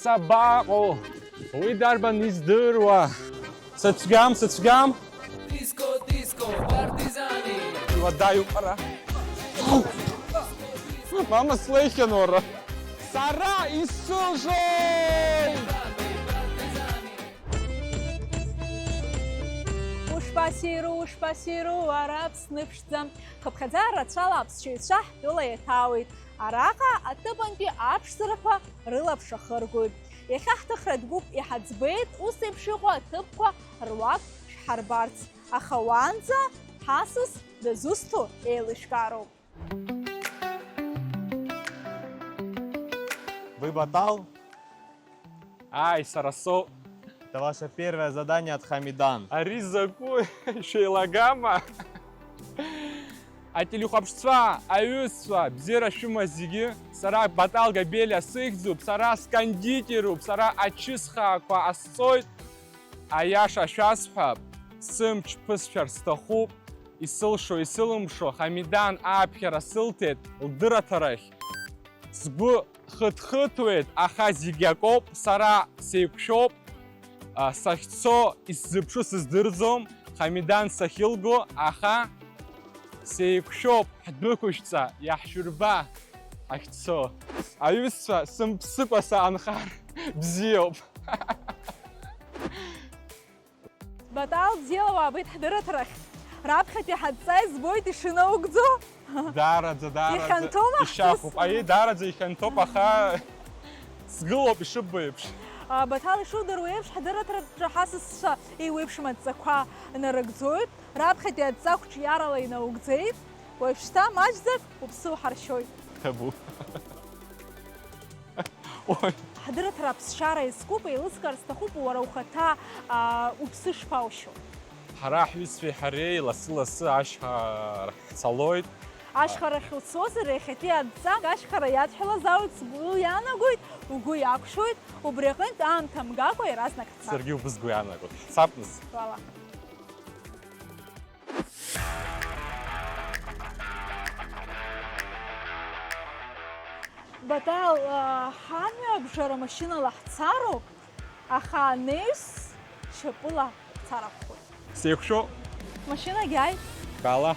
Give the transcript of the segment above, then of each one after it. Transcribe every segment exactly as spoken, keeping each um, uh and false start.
Сабаҟоу? Уи дарбан издыруа? Сыцәгьам, сыцәгьам. Диско, диско, партизани. Иуадаҩуп ара. Мама слеихьан уара. Сара исылшоит! Ушԥассиру, ушԥассиру, ара Аԥсны ԥшӡа. Хыԥхьаӡа рацәала аԥсшьаҩцәа ҳтәыла иаҭаауеит. Араҟа аҭыԥантәи аԥшӡарақәа рылаԥш ахыргоит. Иахьа ҳҭыхратә гәыԥ иҳаӡбеит ус еиԥш иҟоу аҭыԥқәа руак шәҳарбарц, аха уаанӡа ҳасас дызусҭоу еилышәкаароуп. Вы Батал? Ааи, сара соуп. Это ваше первое задание от Хамидан. Ари закәи? Шәеилагама? Ателехәаԥшцәа, аҩызцәа, бзиара шәымаз зегьы, сара Батал Габелиа сыхьӡуп, сара скондитеруп, сара ачысхаақәа ҟасҵоит. Аиаша шәасҳәап, сымч ԥысшәар сҭахуп, исылшо, исылымшо, Хамидан ааԥхьара сылҭеит лдырраҭарахь. Сгәы хыҭхыҭуеит, аха зегь акоуп, сара сеиқәшәоуп, а, сахьцо, исзыԥшу сыздырӡом, Хамидан сахьылго, аха сеиқәшәоуп, ҳдәықәышәҵа, иаҳшәырба ҳахьцо. Аҩызцәа, сымԥсыкәа саанхар бзиоуп. Батал, бзиала уаабеит ҳдырраҭарахь. Раԥхьатәи ҳадҵа избоит ишынаугӡо. Даараӡа, даараӡа. Ихьанҭоума ишьахәуп. Ҳҭыԥ? Аиеи, даараӡа ихьанҭоуп, аха сгылоуп ишыббо еиԥш. А, Батал, ишудыруа еиԥш, ҳдырраҭараҿы ҳасасцәа еиуеиԥшым адҵақәа нарыгӡоит. Раԥхьатәи адҵа қәҿиарала инаугӡеит. Уажәшьҭа маҷӡак уԥсы уҳаршьоит. Табу. Ой. Ҳдырраҭара аԥсшьара иазкуп, еилыскаар сҭахуп, уара ухаҭа, аа, уԥсы шԥаушьо? Ҳара ҳҩызцәеи ҳареи лассы-лассы ашьхарахь ҳцалоит. Ашьхарахь уцозар, иахьатәи адҵа ашьхара иадҳәалазаауеит, сгәы иаанагоит, угәы иақәшәоит, убри аҟынтә аамҭа мгакәа иаразнак ҳца. Саргьы убыс сгәы иаанагоит. Ҳцап нас. Уала. Батал, а, ҳамҩа абжара машьынала ҳцароуп, аха анаҩс шьапыла ҳцар акәхоит. Сеиқәшәо. Машьынагь ааит. Баала.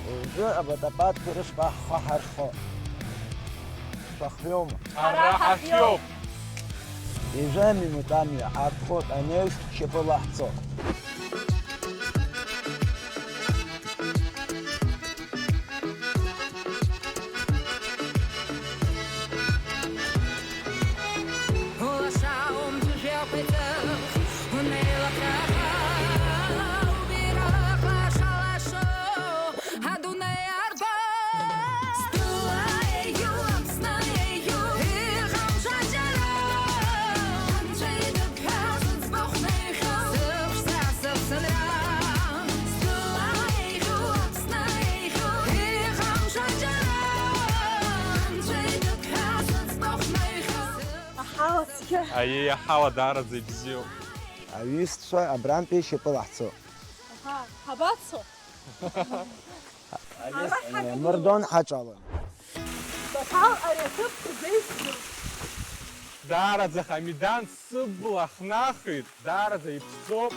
Уажәы аводопадқәа рышҟа ҳхы ҳархо. Шәахҩоума? Ара ҳахиоуп! Ҩажәа минуҭ амҩа аарԥхоит, анаҩс шьапыла ҳцоит. Лаша умҵәыжәҩақәа иҵых, унеилаҳәа, убираҟ лаша-лашо адунеи арба. Стәыла еиӷьу, Аԥсны еиӷьу, иҟам џьаџьара. Анцәа идыԥҳәа зыӡбахә неихьоу, сыԥшӡа, сыԥсынра. Стәыла еиӷьу, Аԥсны еиӷьу, иҟам џьаџьара. Анцәа идыԥҳәа зыӡбахә неихьоу. Аҳауа цқьа. Аиеи, аҳауа даараӡа ибзиоуп. Аҩызцәа абрантәи шьапыла ҳцо. Аҳа, ҳабацо? Ара ҳагылоуп. Мырдон ҳаҿалон. Баҭал, ари аҭыԥ узеиӷьу? Даараӡа Хамидан сыбла хнахит, даараӡа иԥсӡоуп.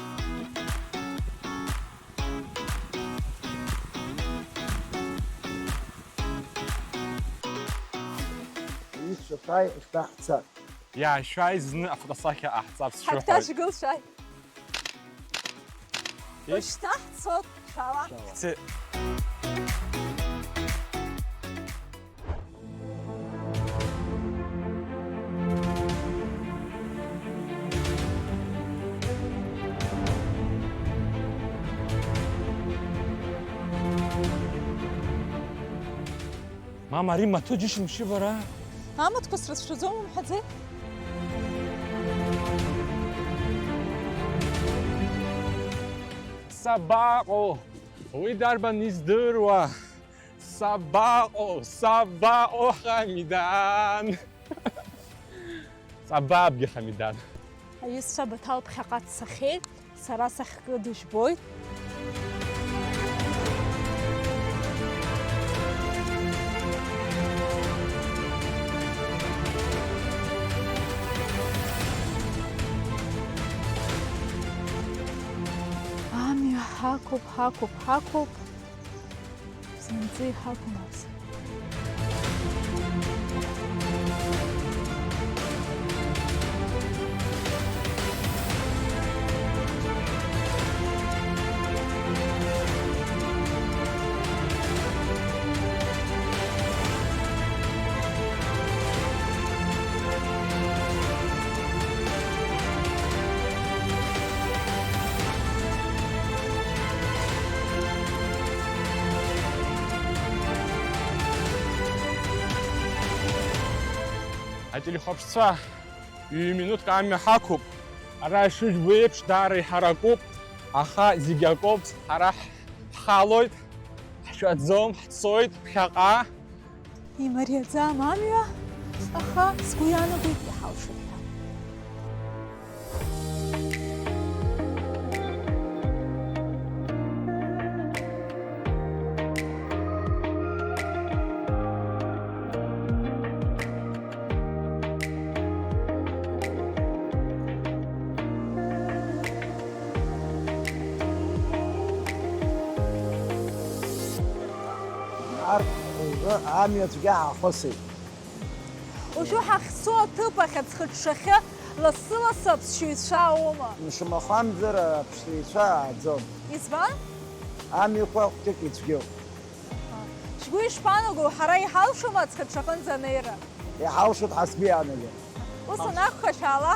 Ишәаҳәаи, шәаҳцап. Иаашәааи, зны афотосахьа ҟаҳҵап сшәыҳәоит. Ҳаԥҭа шәгыл, шәааи. Ишь. Ушьҭа ҳцот, шәаала. Шәаала. Ҳцеит. Мама, ари маҭәа џьышьамшьы бара? Амаҭәақәа срыцәшәаӡом умҳәаӡеи? Сабаҟоу? Уи дарбан издыруа? Сабаҟоу? Сабаҟоу, Ҳамидан? Сабаабгеи, Ҳамидан? Аҩызцәа Баҭал ԥхьаҟа дцахьеит, сара сахькыду жәбоит. Амҩа ҳақәуп, ҳақәуп, ҳақәуп. Зынӡа иҳақәмыз. Ателехәаԥшцәа, ҩ-минуҭк амҩа ҳақәуп. Ара ишыжәбо еиԥш, даара иҳаракуп, аха зегь акоуп, ҳара ҳхалоит, ҳшәаӡом, ҳцоит ԥхьаҟа. Имариаӡам амҩа, аха сгәы иаанагоит иҳалшоит ҳәа. Арҭ рзы амҩа цәгьа ҳахысит. Уажәы ҳахьцо аҭыԥ ахь аӡхыҽҽахьы лассы-лассы аԥсшьаҩцәа ааоума? Мшымахәамзар аԥсшьаҩцәа ааӡом. Избан? Амҩақәа хәҷык ицәгьоуп. Шәгәы ишԥаанаго, ҳара иҳалшома аӡхыҽҽаҟынӡа анеира? Иҳалшоит ҳа сгәы иаанагар. Ус анакәха, шәаала.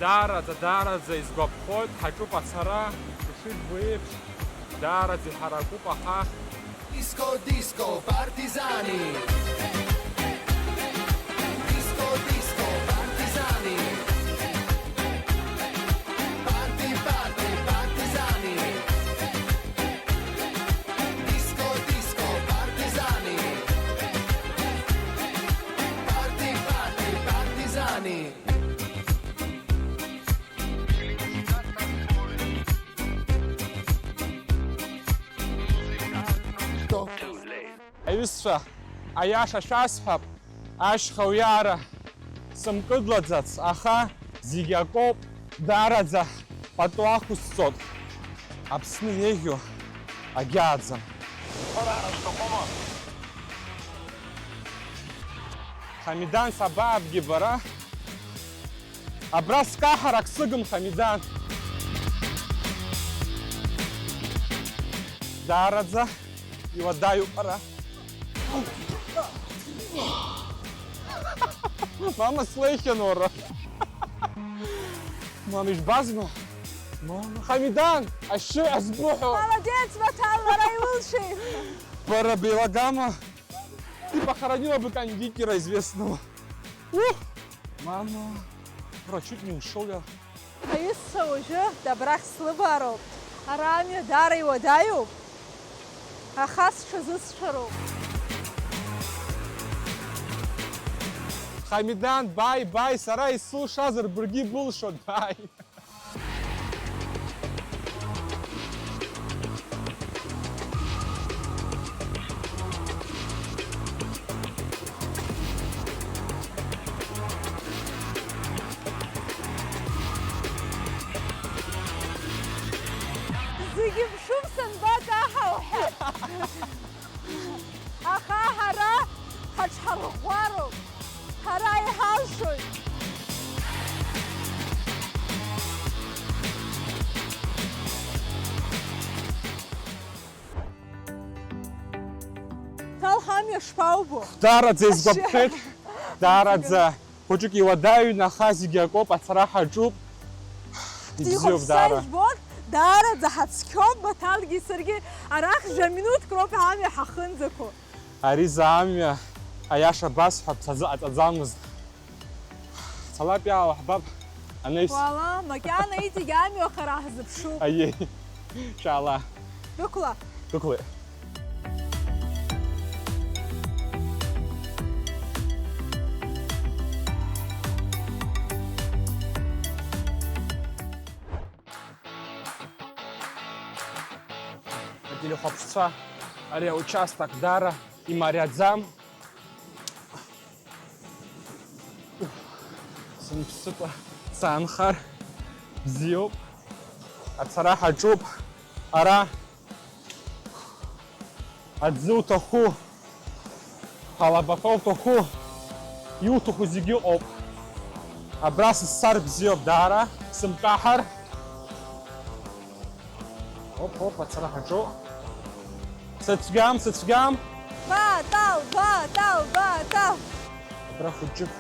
Даараӡа, даараӡа исгәаԥхоит, ҳаҿуп ацара, ишыжәбо еиԥш, даараӡа иҳаракуп, аха. Disco, disco, partigiani. Disco, disco, partigiani. Party, party, partigiani. Disco, disco, partigiani. Party, party, partigiani. Аҩызцәа, аиаша шәасҳәап, ашьха уиаара сымкыдлаӡац, аха зегь акоуп, даараӡа пату ақәысҵоит. Аԥсны еиӷьу агьааӡам. Ҳамидан, сабаабгеи бара? Абра скаҳар ак сыгым, Ҳамидан. Даараӡа иуадаҩуп ара. Мама, слеихьан уара. Мама, ижәбазма? Мама, Ҳамидан, ашьшьыҳәа сбыҳәо. Молодец, Баҭал, лара илылшеит. Бара беилагама? Ты похоронила бы кондитера известного. Ух! Мама, ура, чуть не ушёл я. Аҩызцәа, уажәы дабрахь слыбаароуп. Ара амҩа даара иуадаҩуп, аха сҽазысшәароуп. Ҳамидан, бааи, бааи, сара исылшазар баргьы ибылшоит, бааи. Зегьы мшуп санбакаҳау ҳәа. Аха ҳара ҳаҽҳарӷәӷәароуп, ҳара иҳалшоит. Шԥаубо? Даараӡа исгәаԥхеит. Даараӡа хәыҷык иуадаҩын, аха зегьы акоуп, ацара ҳаҿуп. Ибзиоуп даара. Ибон, даараӡа ҳацқьоуп, Баҭалгьы саргьы арахь жәа-минуҭк роуп амҩа ҳахынӡақәоу. Ари за амҩа, аиаша басҳәап, сазыҟаҵаӡамызт. Цалап иаауҳбап, анаҩс. Уала, макьана иҵегь амҩа хара ҳзыԥшуп. Аиеи, шәаала. Дәықәла. Дәықәлеит. Ателехәаԥшцәа, ари аучасток даара имариаӡам. Сымԥсыкәа саанхар бзиоуп. Ацара ҳаҿуп. Ара аӡы уҭаху, алабақәа уҭаху, иуҭаху зегьы ыҟоуп. Абра сызцар бзиоуп даара, сымкаҳар. Оп, оп, ацара ҳаҿу. Сыцәгьам, сыцәгьам. Батал, батал, батал. Абра хәыҷык,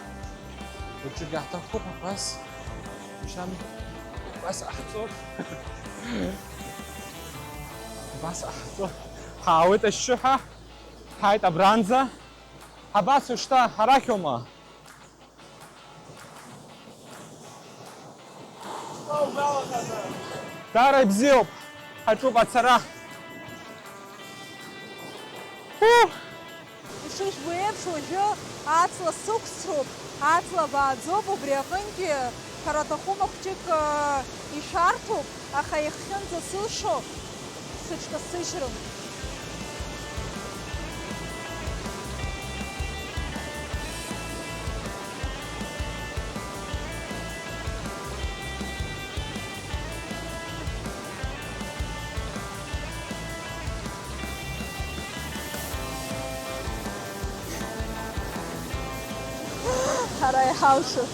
хәыҷык иаҳҭахуп абас. Мшәан, абас ҟаҳҵоит. Абас ҟаҳҵоит. Ҳаауеит ашьшьыҳәа. Ҳаит абранӡа. Ҳабацо шьҭа, арахьоума? Даара ибзиоуп, ҳаҿуп ацара. Уу! Ишыжәбо еиԥш, уажәы аҵла сықәсроуп, аҵла бааӡоуп, убри аҟынтәи ҳара аҭахума хәҷык, ыы, ишәарҭоуп, аха иахьынӡасылшо сыҽкасыжьрым. Ҳара иҳалшоит.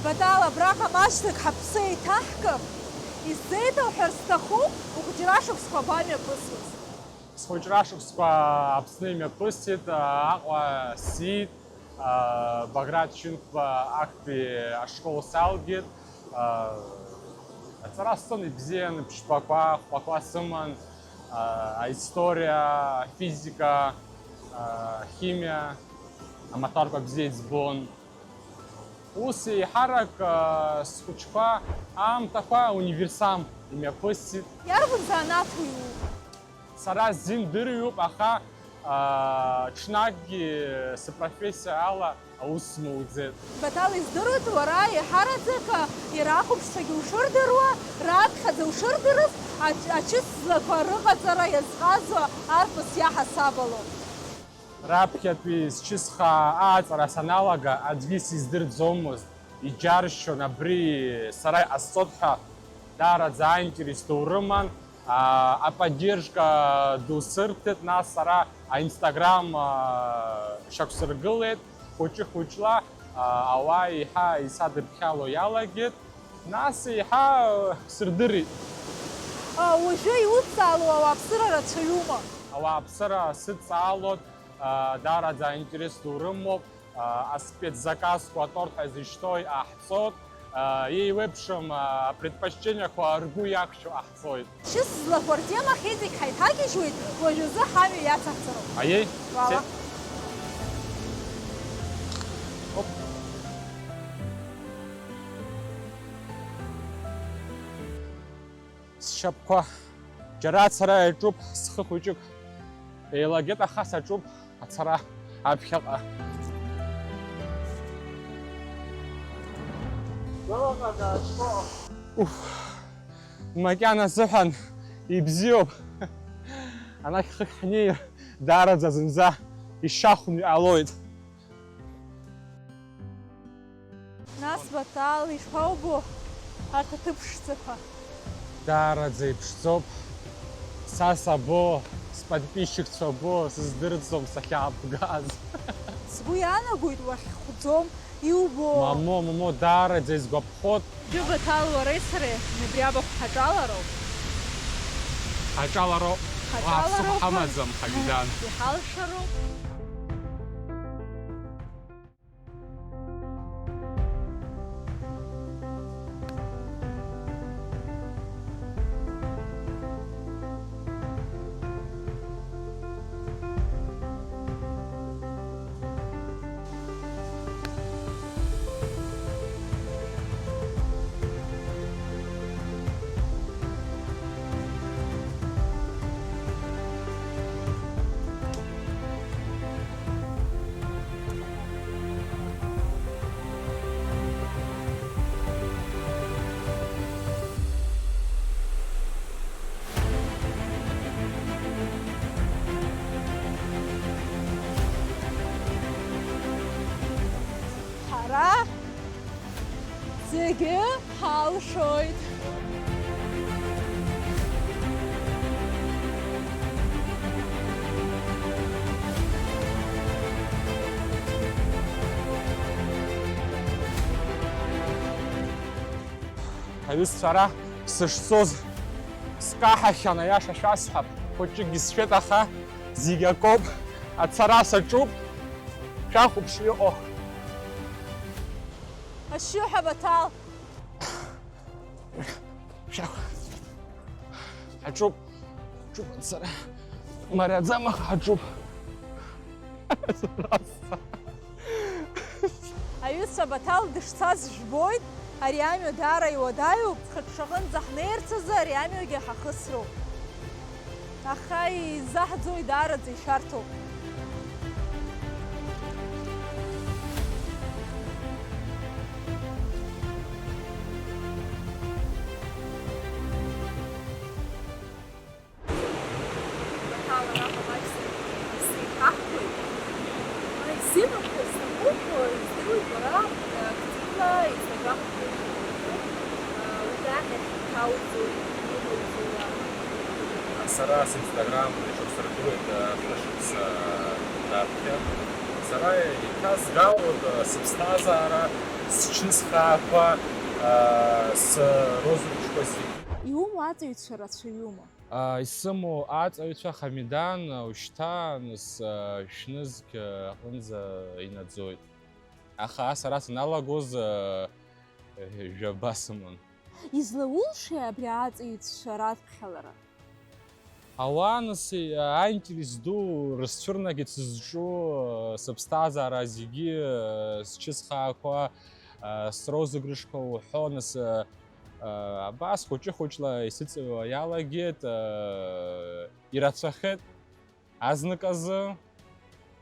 Батал, абраҟа маҷӡак ҳаԥсы еиҭаҳкып. Исзеиҭоуҳәар сҭахуп, ухәыҷра шықәсқәа абамҩаԥысуаз? Схәыҷра шықәсқәа Аԥсны имҩаԥысит, Аҟәа сиит, Баграт Шьынқәба актәи ашкол салгеит. Аҵара сҵон ибзиан, ԥшьбақәа, хәбақәа сыман, аисториа, афизика, ахимиа, амаҭәарқәа бзиа иӡбон. Ус еиҳарак, а, схәыҷқәа аамҭақәа универсам имҩаԥысит. Иарбан занааҭ уиуп? Сара ззин дырҩуп, аха, а, ҽнакгьы сыпрофессиа ала аус смоуӡеит. Баҭал, издыруеит, уара еиҳараӡак иара ахәаԥшцәагьы ушырдыруа, раԥхьаӡа ушырдырыз, ач-, ачыс злақәа рыҟаҵара иазҟазо арԥыс иаҳасаб алоуп. Раԥхьатәи зчысхаа ааҵара саналага, аӡәгьы сиздырӡомызт, иџьаршьон, абри сара иҟасҵоит ҳәа, даараӡа аинтерес ду рыман, а, аподдержка ду сырҭеит, нас сара аинстаграм, а, шьақәсыргылеит, хәыҷы-хәыҷла, а, ауаа еиҳа исадыԥхьало иалагеит, нас еиҳа, а, сырдырит. А, уажәы иудҵаало ауааԥсыра рацәаҩума? Ауааԥсыра сыдҵаалоит, а, даараӡа аинтерес ду рымоуп, а, аспецзаказқәа аторт ҳәа изышьҭоу иҟаҳҵоит, а, еиуеиԥшым, а, апредпочтениақәа ргәы иақәшәо ҟаҳҵоит. Чыс злақәа ртемахь иҵегь ҳаиҭагьежьуеит, уажәазы ҳамҩа иацаҳҵароуп. Аиеи? Уаала. Се-, оп. Сшьапқәа џьара ацара иаҿуп, схы хәыҷык еилагеит, аха саҿуп ацара аԥхьаҟа. Уф, макьана сзыҳәан ибзиоуп. Анахь хыхь ҳнеир, даараӡа зынӡа ишахәны иҟалоит. Нас, Баҭал, ишԥаубо арҭ аҭыԥ ԥшӡақәа? Даараӡа иԥшӡоуп. Са сабо, сподписчикцәа бо, сыздырӡом сахьаабгаз. Сгәы иаанагоит, уахьхәӡом, иубо. Мамоу, мамоу, даараӡа исгәаԥхоит. Џьубаҭал, уареи сареи абри абахә ҳаҿалароуп. Ҳаҿалароуп. Ҳаҿалароуп. Ааԥсыхәа ҳамаӡам, Ҳамидан. Иҳалшароуп. Ҳара зегьы ҳалшоит. Аҩызцәа, ара сышцоз скаҳахьан, аиаша шәасҳәап, хәыҷыкгьы сшәеит, аха зегь акоуп, ацара саҿуп, шәахәаԥш иҟоу. Ашьшьыҳәа Баҭал! Шәахә. Аҿуп. Аҿуп ацара. Мариаӡам, аха аҿуп. Аҩызцәа Баҭал дышцаз жәбоит, ари амҩа даара иуадаҩуп, зхаҿсахьынӡа ҳнеирц азы ари амҩагьы ҳахысроуп. Аха изаҳӡои, даараӡа ишәарҭоуп. Баҭал, араҟа маҷӡак сеиҭаҳгоит. Исзеиҭахәҭаз сҭахуп, издыруеит, бара активла Instagram-аҿы иуҭаху, убраҟа иҭауҵоит, иҟауҵоит. Сара синстаграм иҽасыркуеит, а, шәышықәса раԥхьа. Сара иҭазгалоит, а, сыԥсҭазаара, сҽызхаақәа, а, срозыгәышқәа зегьы. Иумоу аҵаҩцәа рацәаҩума? А, исымоу аҵаҩцәа Ҳамидан, а, ушьҭа, нас, а, шәнызқь, а, аҟынӡа инаӡоит. Аха сара саналагоз, а, жәаба сыман. Излаулшеи абри аҵаҩцәа раԥхьалара? Ауаа, нас, аинтерес ду рызцәырнагеит сызҿу, сыԥсҭазаара зегьы, сҽызхаақәа, срозыгрышқәа уҳәо, нас, абас хәыҷы-хәыҷла исыҵыҩуа иалагеит, ирацәахеит. Азныказы,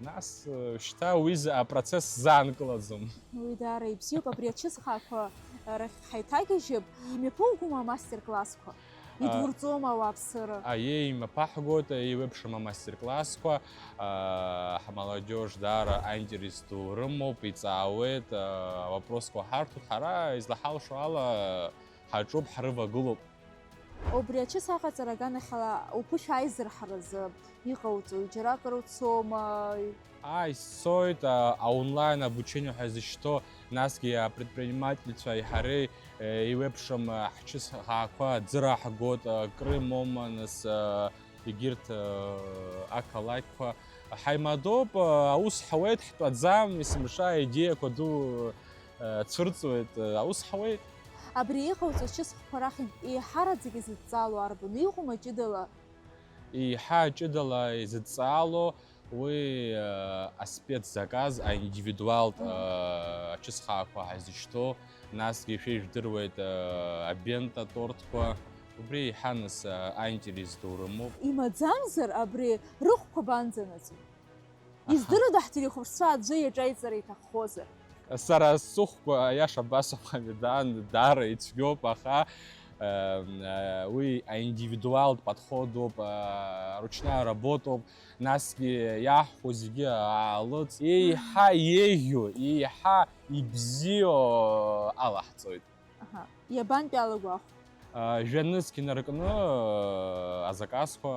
нас, э, шьҭа уи за-, апроцесс заанкылаӡом. Уи даара ибзиоуп, абри ачысхаақәа рахь ҳаиҭагьежьып, имҩаԥугома амастер-классқәа? А, идурҵома ауааԥсыра? Аиеи, имаԥаҳгоит, еиуеиԥшым амастер-классқәа, а, ҳмалодиож даара аинтерес ду рымоуп, иҵаауеит, а, авопросқәа ҳарҭоит, ҳара излаҳалшо ала ҳаҿуп, ҳрывагылоуп. Убри ачыс аҟаҵара аганахьала уԥышәа аизырҳаразы иҟауҵои, џьаракыр уцома? Ааи, сцоит, а, аонлайн обучение ҳәа зышьҭоу, насгьы апредпринимательцәеи ҳареи, э, еиуеиԥшым, а, ҳчысхаақәа аӡы раҳгоит, а, Крым, Оман, нас, а, егьырҭ, а, ақалақьқәа. Ҳаимадоуп, а, аус ҳауеит, ҳтәаӡам, есымша аидеиақәа ду, а, цәырҵуеит, а, аус ҳауеит. Абри иҟауҵо ачысхқәа рахьынтә еиҳараӡак изыдҵаало арбану, иҟоума ҷыдала? Еиҳа ҷыдала изыдҵаало уи, э, аспецзаказ, аиндивидуалтә, Мгм. э, ачысхаақәа ҳазышьҭоу, насгьы шәеижәдыруеит, э, абент атортқәа, убри еиҳа нас, э, аинтерес ду рымоуп. Имаӡамзар, абри рыхәқәа банӡанаӡои? Аҳа. Издырада ҳтелехәаԥшцәа аӡәы иаҿеиҵара иҭаххозар? Сара сыхәқәа, аиаша басҳәап, Ҳамидан, даара ицәгьоуп, аха, э, э, уи аиндивидуалтә подходуп, э, ручная работоуп, насгьы иаҳҳәо зегьы аалыҵ, еиҳа еиӷьу, еиҳа ибзиоу алаҳҵоит. Аҳа. Иабантәи алагәахә? А, жәа-нызқь инаркны, а, азаказқәа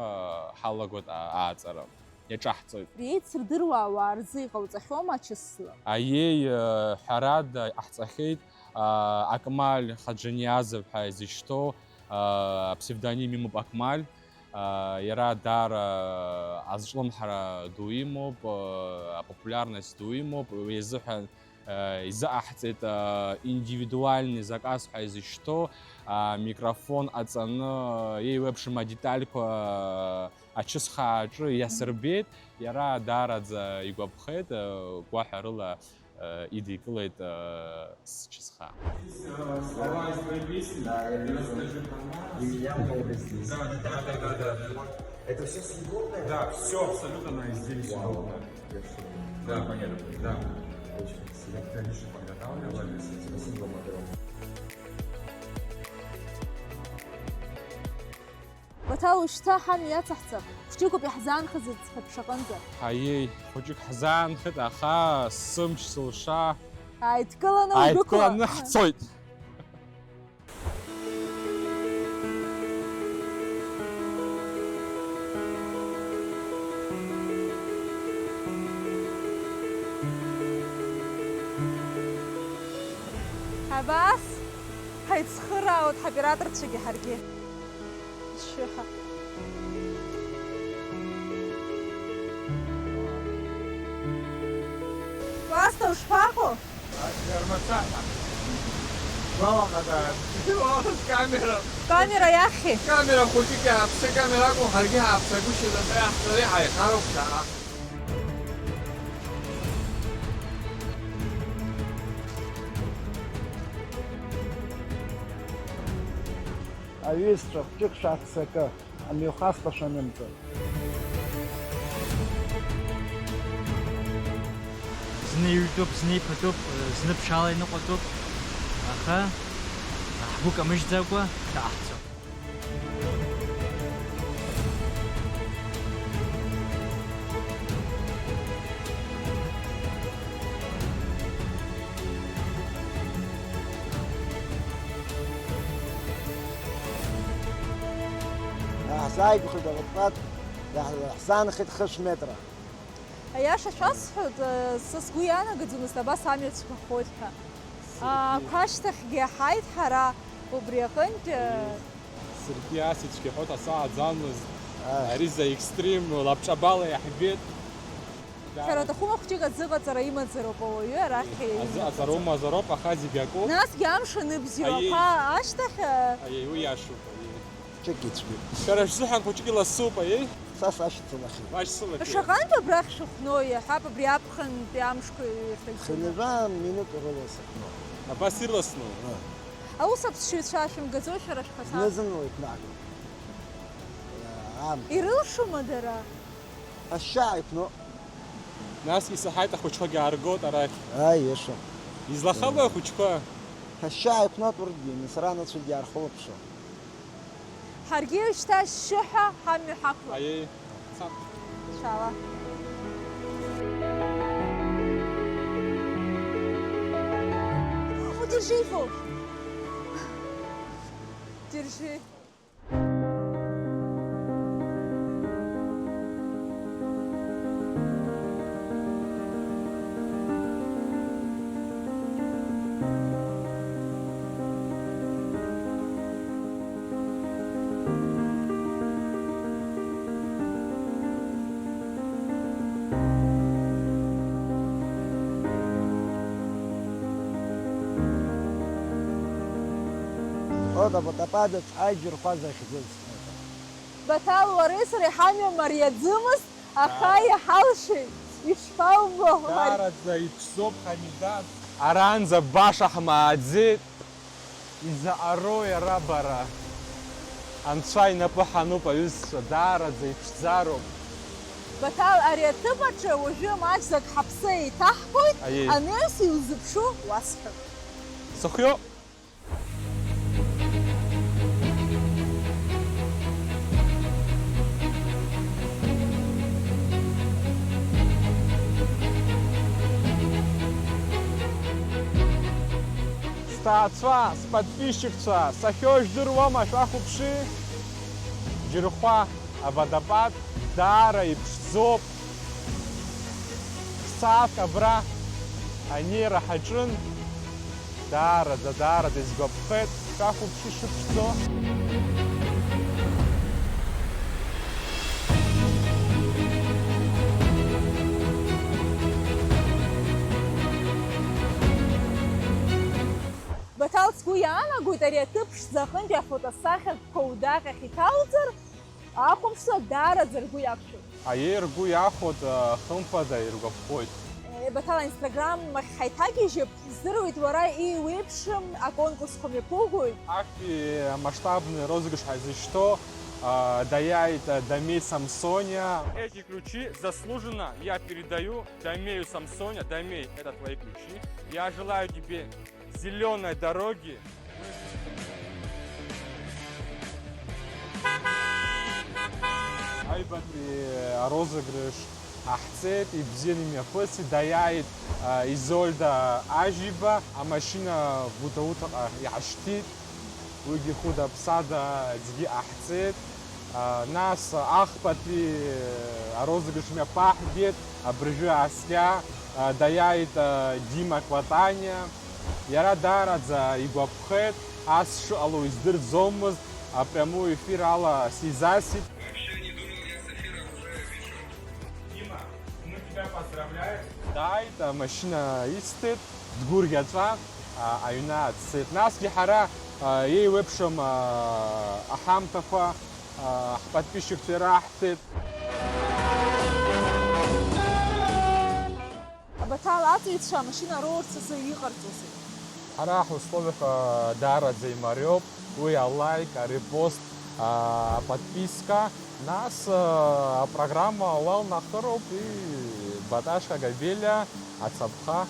ҳалагоит, а, ааҵара. иаҿаҳҵоит. Реицырдыруа ауаа рзы иҟауҵахьоума ачысла? Аиеи, э, ҳәарада, иҟаҳҵахьеит, а, Акмаль Хаџаниазов ҳәа изышьҭоу, а, аԥсевдоним имоуп Акмаль. А, иара даара азҿлымҳара ду имоуп, а, апопулиарность ду имоуп, уи азыҳәан Э, изыҟаҳҵеит, э, индивидуальный заказ ҳәа изышьҭоу, э, микрофон аҵаны, еиуеиԥшым адетальқәа, э, ачысхааҿы иасырбеит, иара даараӡа игәаԥхеит, э, гәаҳәарыла, э, идикылеит, э, счысхаа. Слова из твоей песни. Да, я вижу. Расскажи, пожалуйста. И меня много здесь. Да, да, да, да, да, да. Это всё съемное? Да, всё абсолютно на изделии съемное. Да, понятно. Да. Очень красиво. Конечно, подготавливали. Спасибо вам огромное. Баҭал, ушьҭа ҳамҩа иацаҳҵап, хәҷыкоуп иаҳзаанхаз аӡхыԥ шаҟынӡа. Ҳаиеи, хәҷык ҳзаанхеит, аха сымч сылша. Ааидкыланы угәықәла. Ааидкыланы ҳцоит. Абас ҳаицхыраауеит ҳоператорцәагьы ҳаргьы. Шьыҳәа. Кәасҭа, ушԥаҟоу? Иармацаҳа. Гәалаҟазаап. Камера. Камера иахьи? Камера хәыҷык иааԥсы, камера акәым, ҳаргьы ҳааԥсагәышьеит, аха иаҳҳәари ҳаихароуп ҳара. Аҩызцәа, хәҷык шәаццакы, амҩахәасҭа шәанымҵын. Зны иҩтәуп, зны иԥатәуп, зны ԥшьаала иныҟәатәуп, аха ҳгәы камыжьӡакәа ҳаҟаҳҵап. Ҳзааигәахеит аватәқәак, ҳзаанхеит хышә метра. Аиаша шәасҳәоит, са сгәы иаанагаӡомызт абас амҩа цәгьахоит ҳәа. Саргьы. Ақәа ашьҭахьгьы ҳааит ҳара убри аҟынтә. Саргьы ас ицәгьахоит, ас ааӡамызт. Ааи. Ари за екстрим лабҿабала иаҳбеит. Шәара аҭахума хәҷык азыҟаҵара имазароуп ауаҩы арахь. Азыҟаҵара умазароуп, аха зегь акоуп. Насгьы амш аныбзиоу, аиеи, ақәа ашьҭахь. Аиеи, уи иашоуп, аиеи. Хәҷык ицәгьоуп. Шәара шәзыҳәан хәҷык иласуп, аиеи? Са сашьцылахьеит. Ашьцылахьеит. Шаҟантә абрахь шәыхәноу, иаҳҳәап, абри аԥхынтәи амшқәа ирҭагӡаны? Хынҩажәа минуҭ рыла сыхәноуп. Абас ирласну? Ыы. Аус аԥсшьаҩцәа шәымгаӡои шәара шәхаҭа? Зны-зынла иқәнагоуп. Аамҭа. Ирылшома дара? Ашьшьы ааиқәноуп. Насгьы исаҳаит, ахәыҷқәагьы ааргоит арахь. Ааи, иашоуп. Излахалои ахәыҷқәа? Ашьшьы ааиқәноуп урҭгьы, нас ранацәагьы иаархылаԥшуа. Ҳаргьы шьҭа ашьшьыҳәа ҳамҩа ҳақәлап. Аиеи, цап. Шәаала. Удержи его! Держи. Ода, вот, апада Аџьырхәа захьӡыз. Баҭал, уареи сареи ҳамҩа мариаӡымызт, аха иҳалшеит. Ишԥаубо, Мари? Даараӡа иԥшӡоуп, Ҳамида. Аранӡа баша ҳмааӡеит. Изаҟароу иара бара? Анцәа инапы ҳануп, аҩызцәа, даараӡа иԥшӡароуп. Баҭал, ари аҭыԥ аҿы уажәы маҷӡак ҳаԥсы еиҭаҳгоит, аиеи, анаҩс иузыԥшу уасҳәап. Сыхиоуп. Сҭаацәа, сподписчикцәа, сахьоу жәдыруама, шәахәаԥши? Џьырхәа, аводопад. Даара иԥшӡоуп. Ԥсаатәк абра анеира ҳаҿын. Даараӡа, даараӡа исгәаԥхеит. Шәахәаԥш ишыԥшӡо. Баҭал, сгәы иаанагоит, ари аҭыԥ ԥшӡа аҟынтәи афотосахьатәқәа удаҟьахь иҭалҵар, ахәаԥшцәа даараӡа ргәы иақәшәоит. Аиеи, ргәы иахәоит, хымԥада иргәаԥхоит. Э, Баҭал, аинстаграм ахь ҳаиҭагьежьып, издыруеит, уара еиуеиԥшым аконкурсқәа мҩаԥугоит. Актәи амасштабный розыгрыш ҳазышьҭоу, а, даиааит, а, Дамеи Самсониа. Эти ключи заслуженно я передаю Дамею Самсониа. Дамей, это твои ключи. Я желаю тебе зелёной дороги. Аҩбатәи арозыгрыш ҟаҳҵеит, ибзианы имҩаԥысит, даиааит, а, Изольда Ажьиба, амашьына Гәдоуҭаҟа иаҳшьҭит, уигьы хәыда-ԥсада аӡәгьы ҟаҳҵеит. А, нас ахԥатәи арозыгрыш мҩаԥаҳгеит, абыржәы ааскьа, а, даиааит, а, Дима Кватаниа. Иара даараӡа игәаԥхеит, ас шыҟало издырӡомызт, апряму ефир ала сизасит. Вообще не думал я с эфира уже вышел. Дима, мы тебя поздравляем. Дааит, амашьына исҭеит, дгәырӷьаҵәа, а, аҩны дцеит. Насгьы ҳара, а, еиуеиԥшым, а, аҳамҭақәа, а, ҳподписчикцәа ираҳҭеит. Абаҭал аҵаҩцәа амашьына роурц азы иҟарҵозеи? Ҳара ҳусловиақәа даараӡа имариоуп, уи алаик, арепост, а, аподписка, нас, а, апрограмма уалнахыроуп, и Баташка Габелиа ацаԥха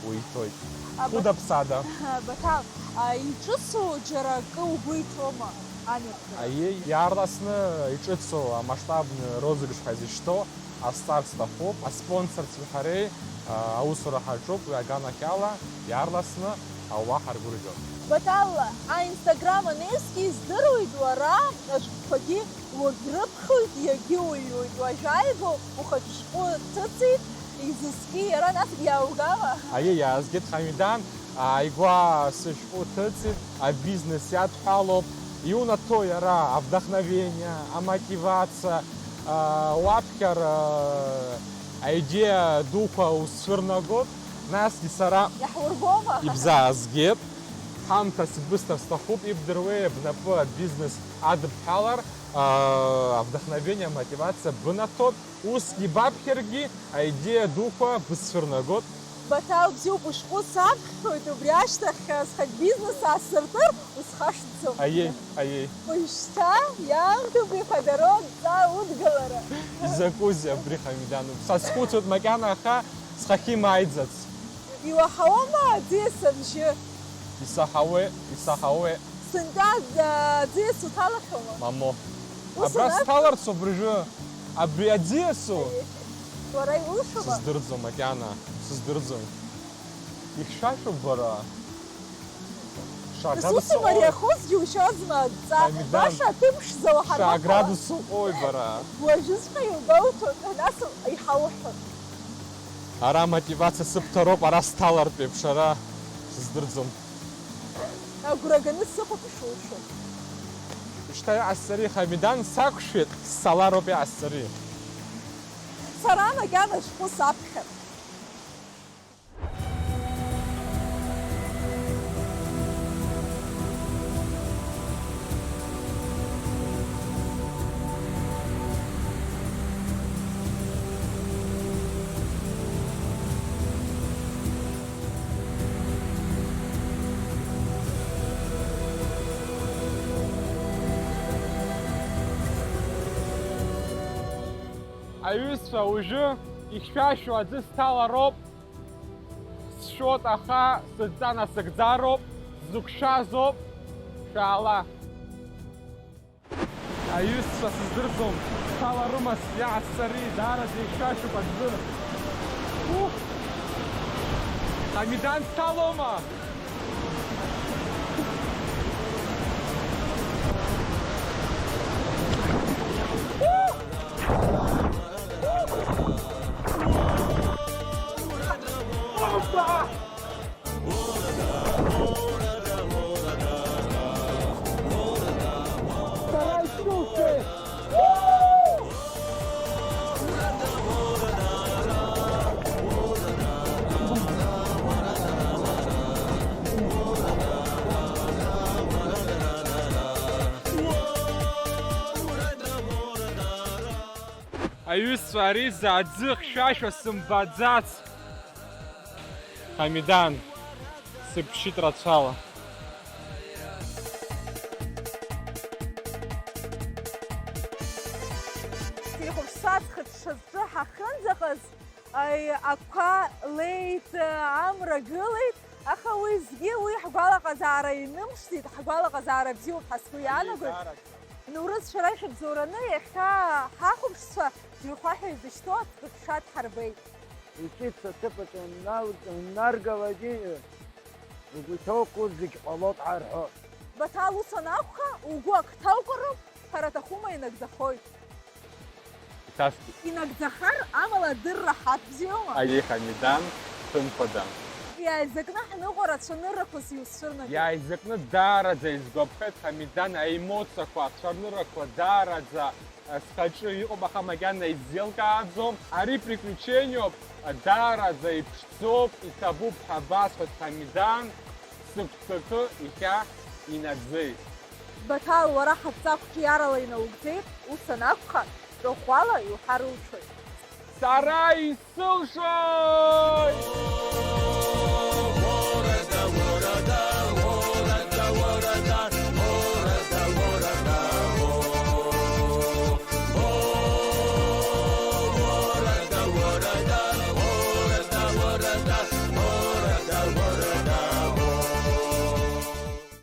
уиҭоит. Аба-, хәыда-ԥсада. Баҭал, а, иҿыцу џьара акы угәы иҭоума амҩаԥгара? Аиеи, иаарласны иҿыцу амасштабный розыгрыш ҳазышьҭоу ҟасҵар сҭахуп. Аспонсорцәеи ҳареи, а, аусура ҳаҿуп, уи аганахьала иаарласны ауаа ҳаргәырӷьон. Баҭал, аинстаграм анеизгьы издыруеит, уара ашәҟәқәагьы уагьрыԥхьоит, иагьыуҩуеит. Уажәааигәа ухатә шәҟәы ҭыҵит, изызки иара, насгьы иааугама? Аиеи, иаазгеит, Хамидан, ааигәа сышәҟәы ҭыҵит, абизнес иадҳәалоуп. Иунаҭо иара авдохновение, амотивациа, а, уаԥхьар, а, аидеиа дуқәа узцәырнагот, насгьы сара Иаҳурбома? Ибзаазгеит. Ҳамҭас ибысҭар сҭахуп, ибдыруеи, бнапы абизнес адыбҳәалар, а, авдохновение, амотивациа бынаҭот, усгьы баԥхьаргьы аидеиа дуқәа бызцәырнагот. Баҭал, бзиоуп, ушәҟәы саԥхьоит, убри ашьҭахь, а, схатә бизнес аасыртыр, усхашҭӡом. Аиеи, аиеи. Уажәшьҭа иаамҭоуп ихадароу адҵа удгылара. Изакәызеи абри, Хамидан? Сазхәыцуеит макьана, аха схахьы имааиӡац. Иуаҳауама аӡиас абжьы? Исаҳауеи, исаҳауеи. Сынтәа, а, аӡиас уҭалахьоума? Мамоу. Ус Абра анакәха? Сҭаларц абыржәы. Абри аӡиасу? Уара иулшома? Сыздырӡом макьана, сыздырӡом. Ихьшәашәоуп бара. Шаҟа Нас ус дыцәоуи? Имариахоз џьушьозма адҵа? Амидан. Баша аҭыԥ ԥшӡа уҳармаҳауа. Шаҟа дыцәоуи бара? Уажәыҵәҟьа иубауҭоит, нас иҳауҳәон. Ара амотивациа сыбҭароуп, ара сҭалартә еиԥш, ара сыздырӡом. Агәра ганы сыҟоуп ишулшо. Шьҭа иҟасҵари, Хамидан, сақәшәеит, сцалароуп иҟасҵари. Сара макьана шәҟәы саԥхьап. Аҩызцәа, уажәы ихьшәашәо аӡы сҭалароуп. Сшәот, аха сыдҵа насыгӡароуп, сзықәшәазоуп, шәаала. Аҩызцәа, сыздырӡом, сҭаларыма, иаасҵари, даараӡа ихьшәашәоуп аӡы. Ух! Амидан сҭалома? Ух! Аҩызцәа, ари за аӡы хьшәашәа сымбаӡац. Ҳамидан, сыԥшит рацәала. Сихәаԥшцәа аӡхыҽҽазҿы ҳахьынӡаҟаз, аи, ақәа леит, амра гылеит, аха уеизгьы уи ҳгәалаҟазаара инымԥшӡеит, ҳгәалаҟазаара бзиоуп ҳәа сгәы иаанагоит. Ноурыз, шәара ишәыбзоураны иахьа ҳахәаԥшцәа џьырхәаҳәа изышьҭоу аҭыԥ ԥшак ҳарбеит. Иҿыц аҭыԥаҿы уннал-, уннаргалакгьы, угәы иҭоуқәоу зегь ҟалоит ҳәа рҳәоит. Баҭал ус анакәха, угәы ак ҭаукәароуп, ҳәара аҭахума, инагӡахоит. Иҭасҵеит. Инагӡахар, амала адырра ҳаҭ бзиоума? Аиеи, Ҳамидан, хымԥада. Иааизакны ҳныҟәара ацәаныррақәа сиуцәырнагоит. Иааизакны даараӡа исгәаԥхеит, Ҳамидан, аемоциақәа, ацәаныррақәа даараӡа схаҿы иҟоуп, аха макьана исзеилкааӡом. Ари приключениоуп, даараӡа иԥшӡоуп, иҭабуп ҳәа басҳәоит, Ҳамидан, сыгәҭакы иахьа инаӡеит. Баҭал, уара ҳаҵәҵәа қәҿиарала инаугӡеит, ус анакәха, ҵәахәала иуҳәар улшоит. Сара исылшоит!